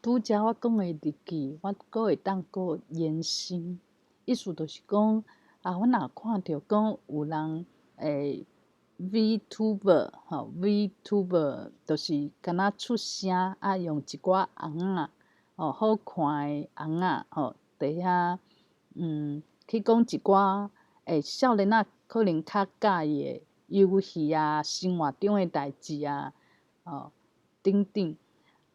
拄才我講的日記，我閣會當閣延伸，意思就是講，啊，我若看著講有人會 VTuber 吼，VTuber 就是敢若出聲啊，用一寡尪仔，吼，好看的尪仔吼，佇遐去講一寡少年仔可能較佮意的遊戲啊，生活中的代誌啊，吼，等等。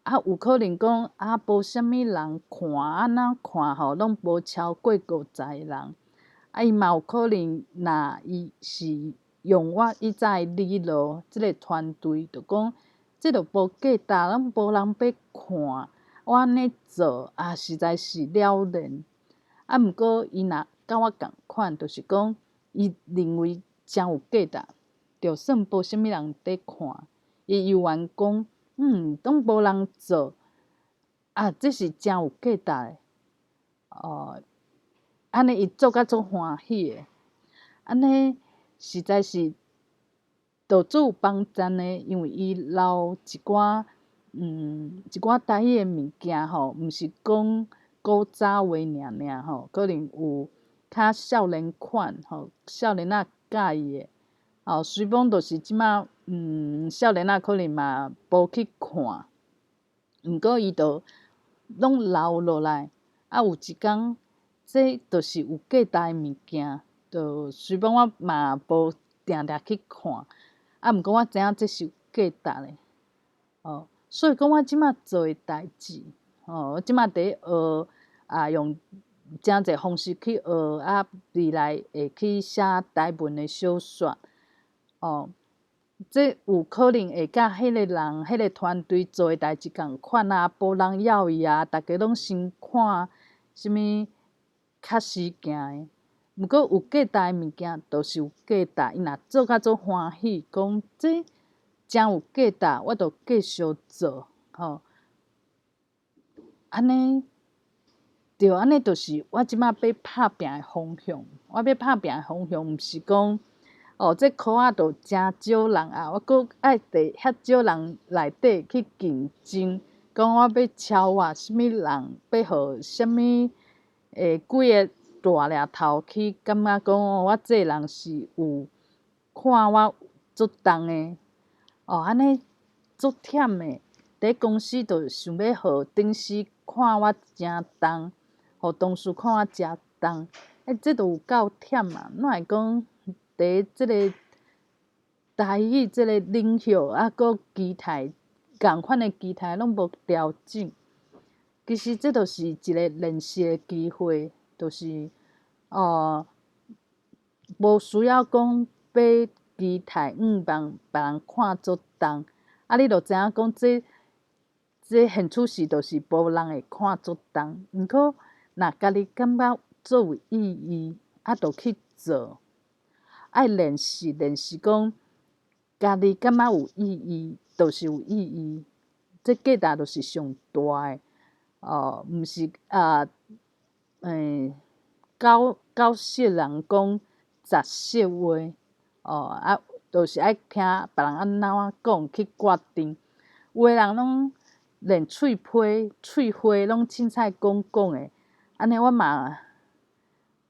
啊，有可能講啊，無啥物人看，啊怎看吼，攏無超過50個人。啊，伊嘛有可能，若伊是用我以早的理路，這个團隊，就講這就無價值，攏無人欲看，我按呢做啊，實在是了然。啊，毋過伊若佮我仝款，就是講伊認為誠有價值，就算無啥物人佇看，伊猶原講，攏無人做，啊，這是誠有價值的，哦，按呢伊做甲足歡喜的，按呢實在是就足有幫贊的，因為伊留一寡一寡台語的物件吼，毋是講古早話爾爾吼，可能有較少年款吼，少年仔佮意的，哦，雖講就是這馬少年仔可能嘛無去看，毋過伊就攏留落來，啊，有一工這就是有價值的物件，就雖講我嘛無定定去看，啊，毋過我知影這是有價值的，哦，所以講我這馬做的代誌，哦，我這馬佇咧學啊，用誠濟方式去學，啊，未來會去寫台文的小說，哦。這有可能會佮彼個人、彼個團隊做的代誌仝款啊，無人要伊啊，逐家攏先看啥物較時行的。毋過有價值的物件，就是有價值。伊若做甲足歡喜，講這誠有價值，我就繼續做，吼。按呢，對，按呢就是我這馬欲拍拚的方向。我欲拍拚的方向，毋是講，哦，這科仔就誠少人啊，我閣愛佇遐少人內底去競爭，講我欲超越啥物人，欲予啥物幾个大掠頭去感覺講，哦，我這个人是有看我足重的，哦，按呢足忝的。佇公司就想欲予頂司看我誠重，予同事看我誠重，欸，這就有夠忝啊！哪會講佇這个台語這个領域，啊，閣期待仝款的期待攏無調整。其實這就是一个練習的機會，就是哦，無需要講欲期待向望別人看足重，啊，你就知影講這這現處時就是無人會看足重。毋過若家己感覺足有意義，啊，就去做。愛練習練習講，家己感覺有意義，就是有意義。這價值就是上大的，哦，毋是啊，九九色人講十色話，哦，啊，就是愛聽別人按怎講去決定。有的人攏連喙皮、喙花攏凊彩講講的，按呢我嘛，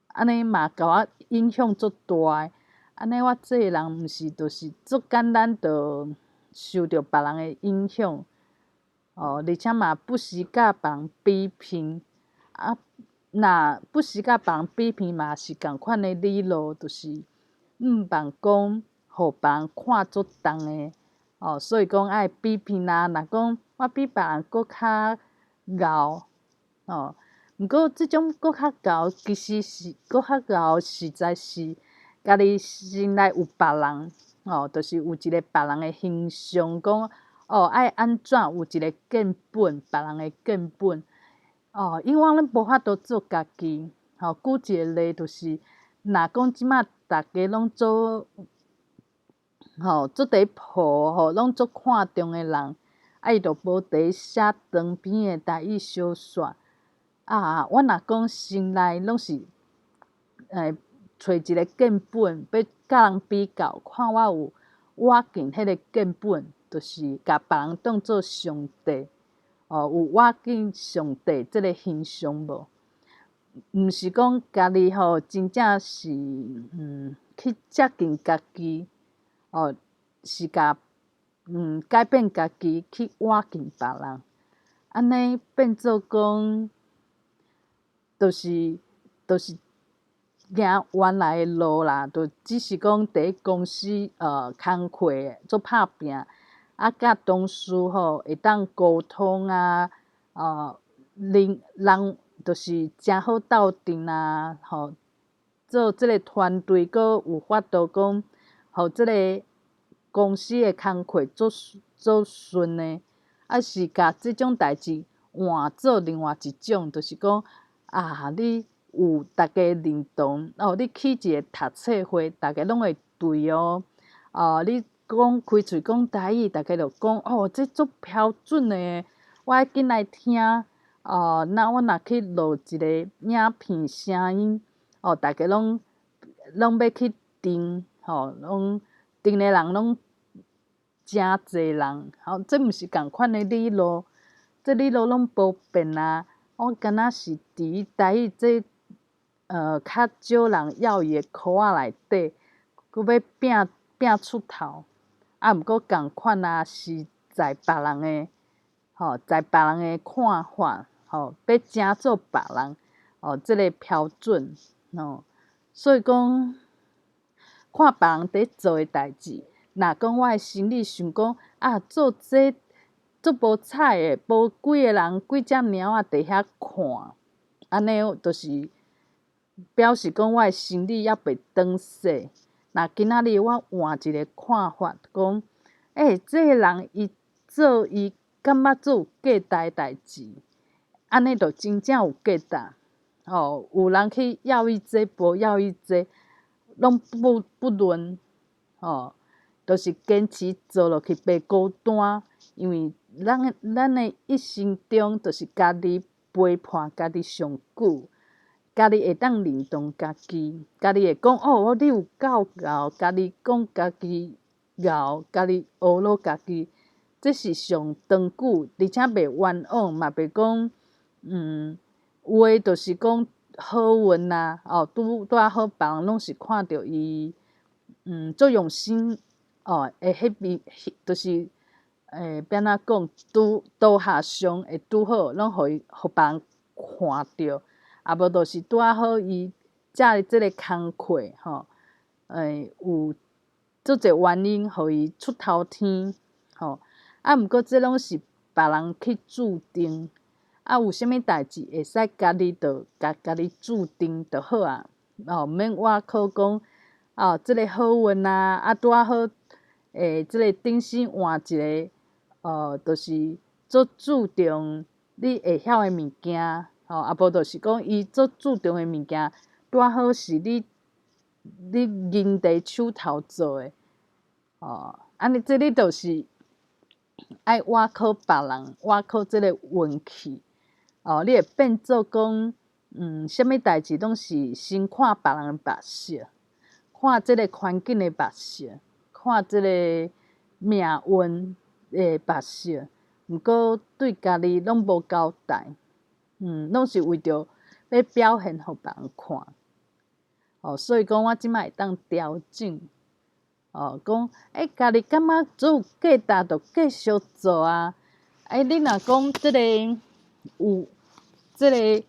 按呢嘛共我影響足大的。按呢我這个人毋是就是足簡單就受著別人的影響，哦，而且嘛不時佮別人比拼，啊，若不時佮別人比拼嘛是仝款的理路，就是向望講予別人看足重的，哦，所以講愛比拼啊。若講我比別人閣較𠢕，哦，毋過這種閣較𠢕其實是閣較𠢕，實在是家己心內有別人，哦，就是有一个別人的形象，講哦愛按怎有一个見本，別人的見本，哦，因為我攏無法度做家己，吼，舉一个例就是，若講這馬逐家攏做，吼，做佇抱吼，攏足看重的人，啊，伊就無佇寫長篇的台語小說，啊，我若講心內攏是，揣一个見本，欲佮人比較，看我有倚近彼个見本，就是共別人當做上帝，哦，有倚近上帝這个形象無？毋是講家己吼，真正是去接近家己，哦，是共改變家己去倚近別人，按呢變做講，就是行原來的路啦，就只是講佇公司工課做拍拚，啊，佮同事吼會當溝通啊，人人就是誠好鬥陣啊，吼，做這个團隊閣有法度講，予這个公司的工課做做順的，抑是共這種代誌換做另外一種，就是講啊，你有逐家認同，哦，你起一个讀冊會，逐家攏會對哦，哦，你講開喙講台語，逐家就講哦，這足標準的，我愛緊來聽。哦，那我若去錄一个影片聲音，哦，逐家攏攏欲去訂，吼，攏訂的人攏誠濟人，吼，這毋是仝款的理路，這理路攏無變啊。我敢若是佇台語這較少人要伊的箍仔內底，閣欲拚拚出頭，啊，毋過仝款啊，是在別人的，吼，在別人的看法，吼，欲成做別人，哦，這个標準，吼，所以講，看別人佇做的代誌，若講我的心裡想講，啊，做這足無彩的，無幾个人，幾隻貓仔佇遐看，按呢就是表示講我的心理猶未轉勢。若今仔日我換一个看法，講，欸，這个人伊做伊感覺足有價值的代誌，按呢就真正有價值。吼，有人去要伊這，無要伊這，攏不不論，吼，就是堅持做落去，袂孤單，因為咱的一生中，就是家己陪伴家己上久，家己會當認同家己，家己會講哦，你有夠𠢕，家己講家己𠢕，家己呵咾家己，這是上長久，而且袂冤枉，嘛袂講，有的就是講好運啊，哦，拄拄仔好，別人攏是看著伊，足用心，哦，會彼邊，就是，欸，欲按怎講，拄拄下上會拄好，攏予伊，予別人看著，啊無就是拄仔好伊接這个工課，吼，欸，有足濟原因予伊出頭天，吼，啊，毋過這攏是別人去注定。啊，有啥物代誌會使家己就共家己注定就好啊，哦，毋免倚靠講，哦，這个好運啊，啊，拄仔好，欸，這个頂生換一个，哦，就是足注重你會曉的物件，吼，啊，無就是講伊足注重的物件，拄仔好是你你銀佇手頭做的，哦，按呢這你就是愛倚靠別人，倚靠這个運氣。哦，你會變做講，啥物代誌攏是先看別人的目色，看這个環境的目色，看這个命運的目色，毋過對家己攏無交代，攏是為著欲表現予別人看。哦，所以講我這擺會當調整，哦，講，欸，家己感覺足有價值，就繼續做啊。欸，你若講這个有這个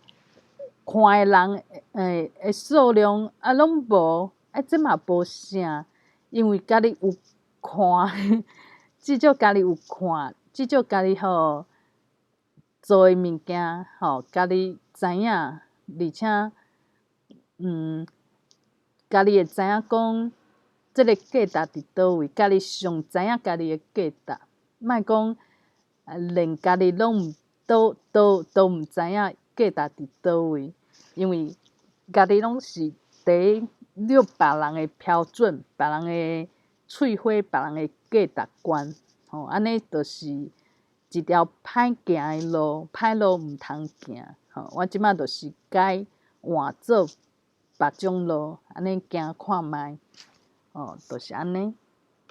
看的人，欸的數量啊，攏無，欸，這嘛無啥，因為家己有看，至少家己有看，至少家己吼做的物件吼，家己知影，而且，家己會知影講，這个價值佇佗位，家己上知影家己的價值，莫講連家己攏毋都都都毋知影價值佇佗位，因為家己攏是佇咧別人的標準、別人的喙花、別人的價值觀，吼，按呢就是一條歹行的路，歹路毋通行，吼。我這擺就是改換做別種路，按呢行看覓，吼，就是按呢。